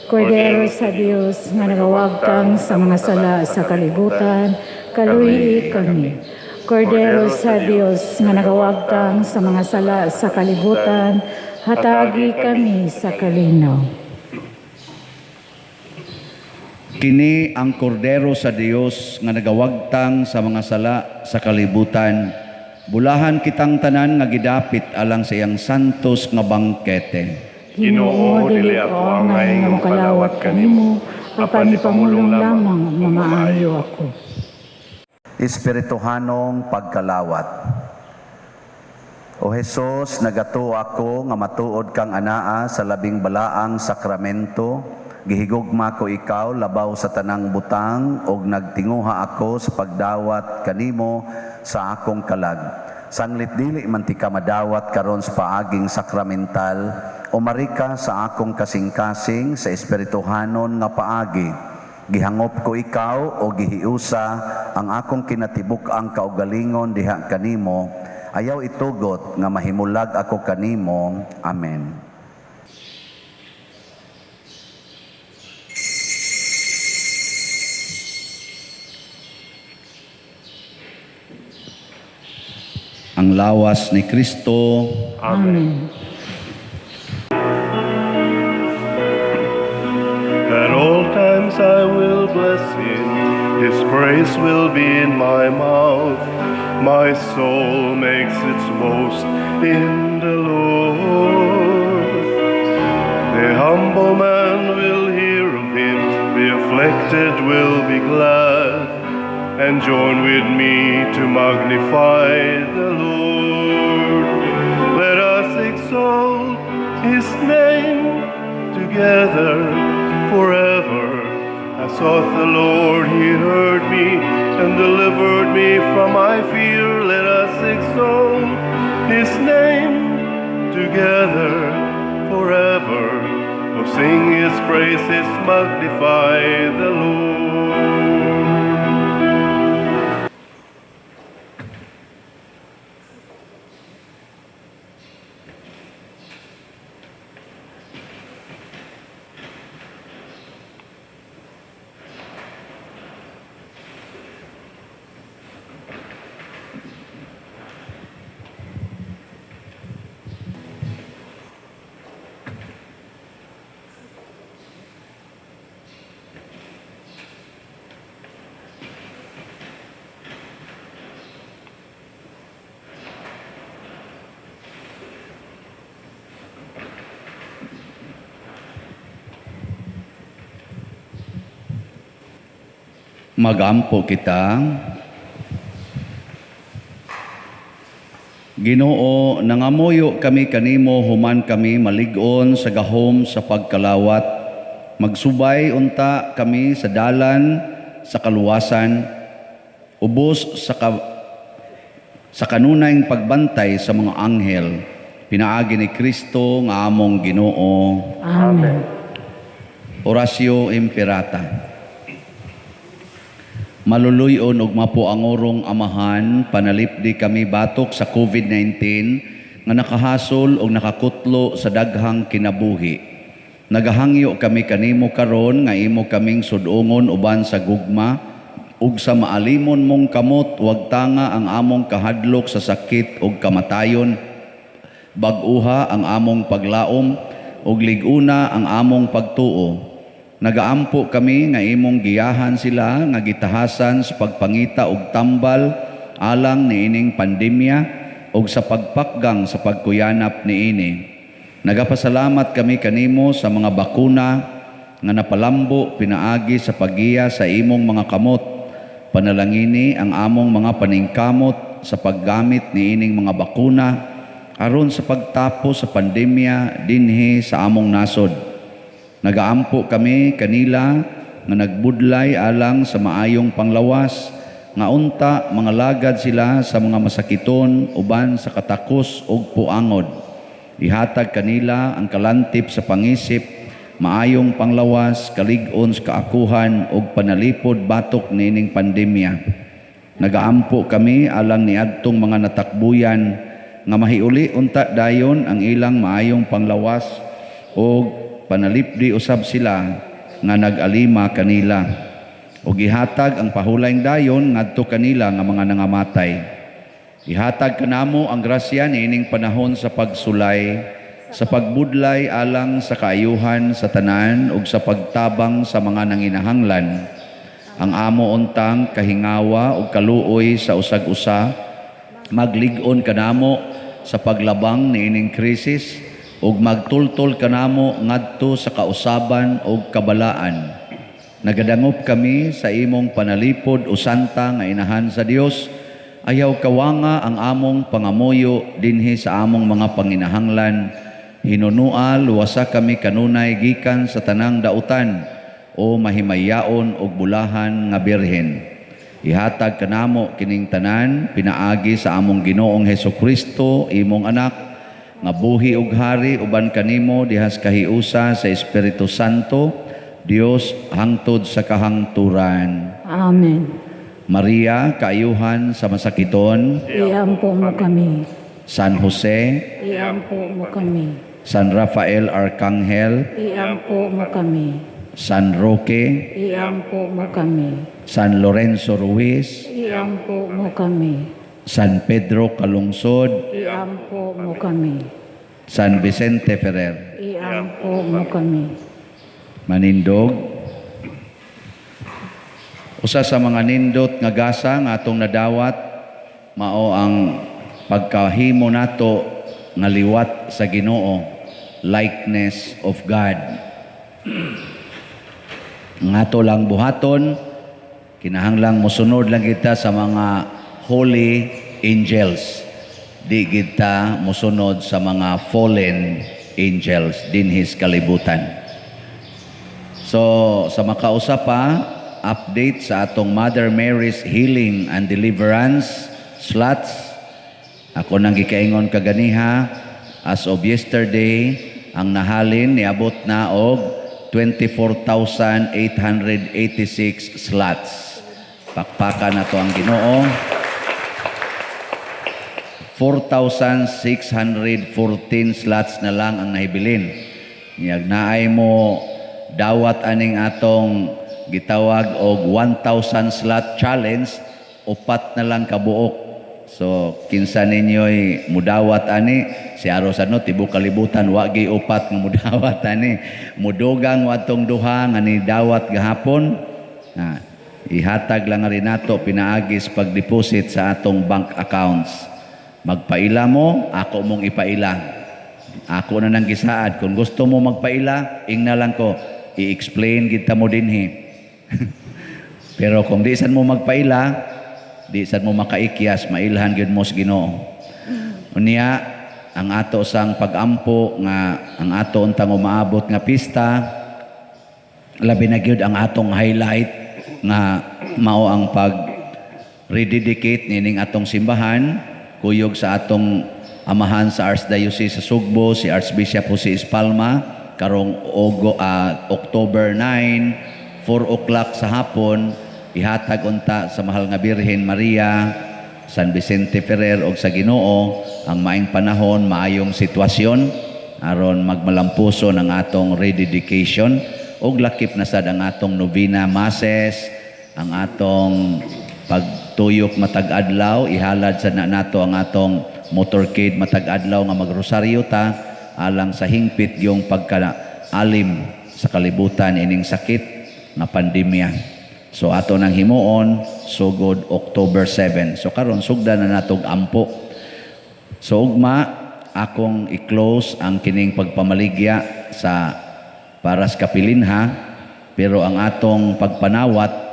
Kordero sa Dios nga nagawagtang sa mga sala sa kalibutan, kaluyi kami. Kordero sa Dios nga nagawagtang sa mga sala sa kalibutan, hatagi kami sa kalinaw. Kini ang kordero sa Dios nga nagawagtang sa mga sala sa kalibutan. Bulahan kitang tanan nga gidapit alang sa iyang santos nga bangkete. Ginoo, dili ako angay nga mokalawat kanimo, apan ipamulong lamang mamaayo ako. Espirituhanong pagkalawat. O Hesus, nagatuo ako nga matuod kang anaa sa labing balaang sakramento. Gihigugma ko ikaw labaw sa tanang butang ug nagtinguha ako sa pagdawat kanimo sa akong kalag. Sanglit dili man ti ka madawat karon sa paaging sakramental, umarika sa akong kasing-kasing sa espirituhanon nga paagi. Gihangop ko ikaw o gihiusa ang akong kinatibuk-ang kaugalingon diha kanimo. Ayaw itugot nga mahimulag ako kanimo. Amen. Ang lawas ni Kristo. Amen. At all times I will bless him, his praise will be in my mouth. My soul makes its boast in the Lord. The humble man will hear of him, the afflicted will be glad, and join with me to magnify the Lord. Let us exalt his name together forever. I sought the Lord, he heard me and delivered me from my fear. Let us exalt his name together forever. Oh, sing his praises, magnify the Lord. Magampo kita. Ginoo, nangamuyo kami kanimo human kami malig-on sa gahom sa pagkalawat. Magsubay unta kami sa dalan sa kaluwasan, ubos sa kanunayng pagbantay sa mga anghel. Pinaagi ni Kristo nga among Ginoo. Amen. Oratio Imperata. Maluluyon ug mapuangorong Amahan, panalipdi kami batok sa COVID-19 nga nakahasol ug nakakutlo sa daghang kinabuhi. Nagahangyo kami kanimo karon nga imo kaming sudongon uban sa gugma ug sa maalimon mong kamot, wag tanga ang among kahadlok sa sakit ug kamatayon. Bag-uha ang among paglaom ug lig-una ang among pagtuo. Nagaampo kami nga imong giyahan sila nga gitahasan sa pagpangita og tambal alang niining pandemya ug sa pagpakgang sa pagkuyanap niini. Nagapasalamat kami kanimo sa mga bakuna nga napalambo pinaagi sa paggiya sa imong mga kamot. Panalangini ang among mga paningkamot sa paggamit niining mga bakuna aron sa pagtapos sa pandemya dinhi sa among nasod. Nagaampo kami kanila nga nagbudlay alang sa maayong panglawas, nga unta mga lagad sila sa mga masakiton uban sa katakos ug puangod. Ihatag kanila ang kalantip sa pangisip, maayong panglawas, kalig-on sa kaakuhan ug panalipod batok niining pandemya. Nagaampo kami alang niadtong mga natakbuyan nga mahiuli unta dayon ang ilang maayong panglawas ug panalipdi usab sila nga nag-alima kanila. Ug ihatag ang pahulayng dayon ngadto kanila nga mga nangamatay. Ihatag kanamo ang grasya niining panahon sa pagsulay, sa pagbudlay alang sa kaayuhan sa tanan ug sa pagtabang sa mga nanginahanglan. Ang amo untang kahingawa ug kaluoy sa usag-usa maglig-on kanamo sa paglabang niining krisis ug magtultol kanamo ngadto sa kausaban ug kabalaan. Nagadangop kami sa imong panalipod, o Santa nga Inahan sa Dios. Ayaw kawanga ang among pangamuyo dinhi sa among mga panginahanglan. Hinunua, luwasa kami kanunay gikan sa tanang dautan, o mahimayaon ug bulahan nga Birhen. Ihatag kanamo kining tanan pinaagi sa among Ginoong Hesus Kristo, imong anak, nga buhi ug hari uban kanimo dihas kahiusa sa Espiritu Santo, Dios, hangtod sa kahangturan. Amen. Maria, kaayuhan sa masakiton, Iampo mo kami. San Jose, Iampo mo kami. San Rafael Arcangel, Iampo mo kami. San Roque, Iampo mo kami. San Lorenzo Ruiz, Iampo mo kami. San Pedro Calungsod, Iampo mo kami. San Vicente Ferrer. Iampo mo kami. Manindog. Usa sa mga nindot nga gasa nga atong nadawat mao ang pagkahimo nato nga liwat sa Ginoo, likeness of God. Nga ato lang buhaton, kinahanglang mosunod lang kita sa mga holy angels. Di kita mosunod sa mga fallen angels dinhi sa kalibutan. So, sa makausa pa, update sa atong Mother Mary's Healing and Deliverance slots. Ako nang gikaingon kaganiha, as of yesterday, ang nahalin niabot na og 24,886 slots. Pakpakan na to ang Ginoo. 4,614 slots na lang ang nahibilin. Niyag naay mo dawat aning atong gitawag og 1,000 slot challenge, 4 na lang kabuok. So kinsa ninyo'y mudawat ani, si aros ano tibok kalibutan wa gi 4 nga mudawat ani. Mudugang watong duha nga ni dawat gahapon. Na, ihatag lang rin nato pinaagis pag-deposit sa atong bank accounts. Magpaila mo, ako mong ipaila. Ako na nang gisaad. Kung gusto mo magpaila, ingna lang ko, i-explain kita mo dinhi. Pero kung di sad mo magpaila, di sad mo makaikyas, mailhan gyud mo sa Ginoo. Unya, ang ato sang pag-ampo nga ang ato untang umaabot nga pista, labi na gyud ang atong highlight nga mao ang pag rededicate nining atong simbahan kuyog sa atong amahan sa Archdiocese sa Sugbo, si Archbishop Jose Espalma, karong October 9, 4 o'clock sa hapon, ihatag unta sa Mahal nga Birhen Maria, San Vicente Ferrer og sa Ginoo ang maayong panahon, maayong sitwasyon aron magmalampuso ng atong rededication og lakip na sad ang atong novena masses, ang atong pagtuyok matag adlaw, ihalad sad na nato ang atong motorcade matag adlaw nga magrosaryo ta alang sa hingpit yung pagkaalim sa kalibutan ining sakit nga pandemya. So ato nang himuon sugod October 7. So karon sugdan na natog ampo. So ugma akong i-close ang kining pagpamaligya sa paras kapilinha, pero ang atong pagpanawat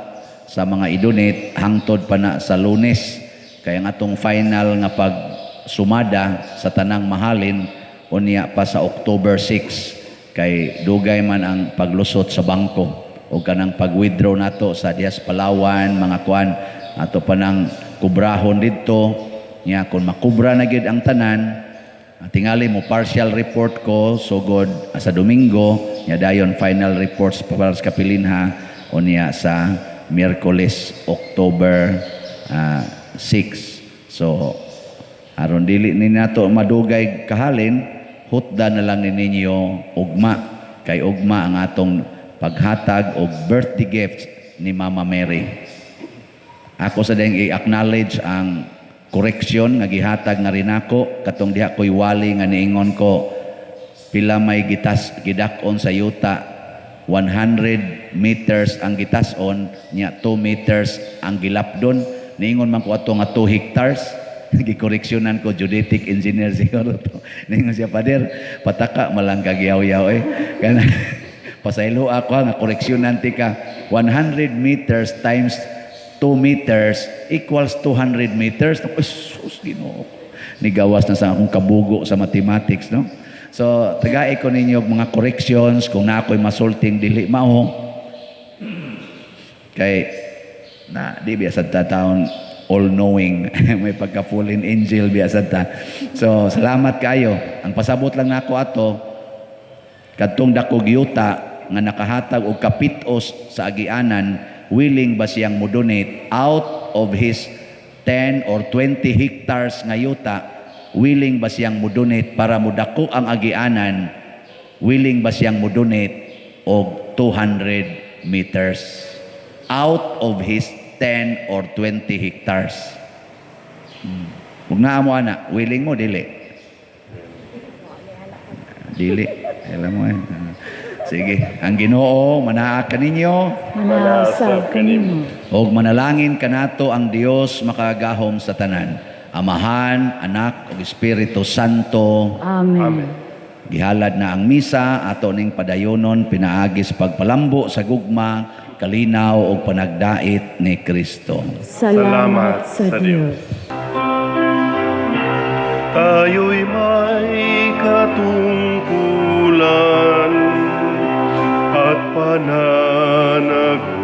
sa mga i-donate hangtod pa na sa Lunes. Kaya ang atong final nga pagsumada sa tanang mahalin unya pa sa October 6, kay dugay man ang paglusot sa bangko o kanang pag-withdraw nato sa Dias Palawan, mga kuan ato pa nang kubrahon didto. Nya kon makubra na gyud ang tanan, tingali mo partial report ko sugod sa Domingo, nya dayon final reports para sa kapilinha unya sa Miyerkules, October 6. So aron dili ni nato madugay kahalin, hutda na lang ni ninyo ugma. Kay ugma ang atong paghatag og birthday gifts ni Mama Mary. Ako sa ding i-acknowledge ang correction nga gihatag nga rinako katong diha ko'y wali nga niingon ko pila may gitas gidak-on sa yuta, 100 meters ang gitas-on nya, 2 meters ang gilapdon. Niingon man ko ato nga 2 hectares. Gikoreksyonan ko, geodetic engineer siguro to. Niingon siya, "Pader, pataka malang kagyaw-yaw eh." Kana pasaylo ako ha, nga koreksyonan tika. 100 meters times 2 meters equals 200 meters. Ay, sus, Ginoo ko. Nigawas na sa akong kabugo sa mathematics, no? So, tagai ko ninyo og mga corrections kung na ako'y masulting dili mao. Kay, na, di biya sa taon all-knowing. May pagka-fallen angel biya sa ta. So, salamat kayo. Ang pasabot lang nako ato, kadtong dakog yuta nga nakahatag og kapitos sa agianan, willing ba siyang mo-donate out of his 10 or 20 hectares nga yuta? Willing ba siyang mo-donate para modako ang agianan? Willing ba siyang mo-donate og 200 meters out of his 10 or 20 hectares? Kung naa mo ana, willing mo dili? Dili. Alam mo eh. Sige, ang Ginoo manaa kaninyo. Manaa sab kanimo. Og manalangin kanato ang Dios makagahom sa tanan. Amahan, Anak ug Espiritu Santo. Amen. Gihalad na ang misa, ato ning padayonon pinaagi sa pagpalambo sa gugma, kalinaw ug panagdait ni Kristo. Salamat sa Dios. Tayo'y may katungkulan at pananagutan.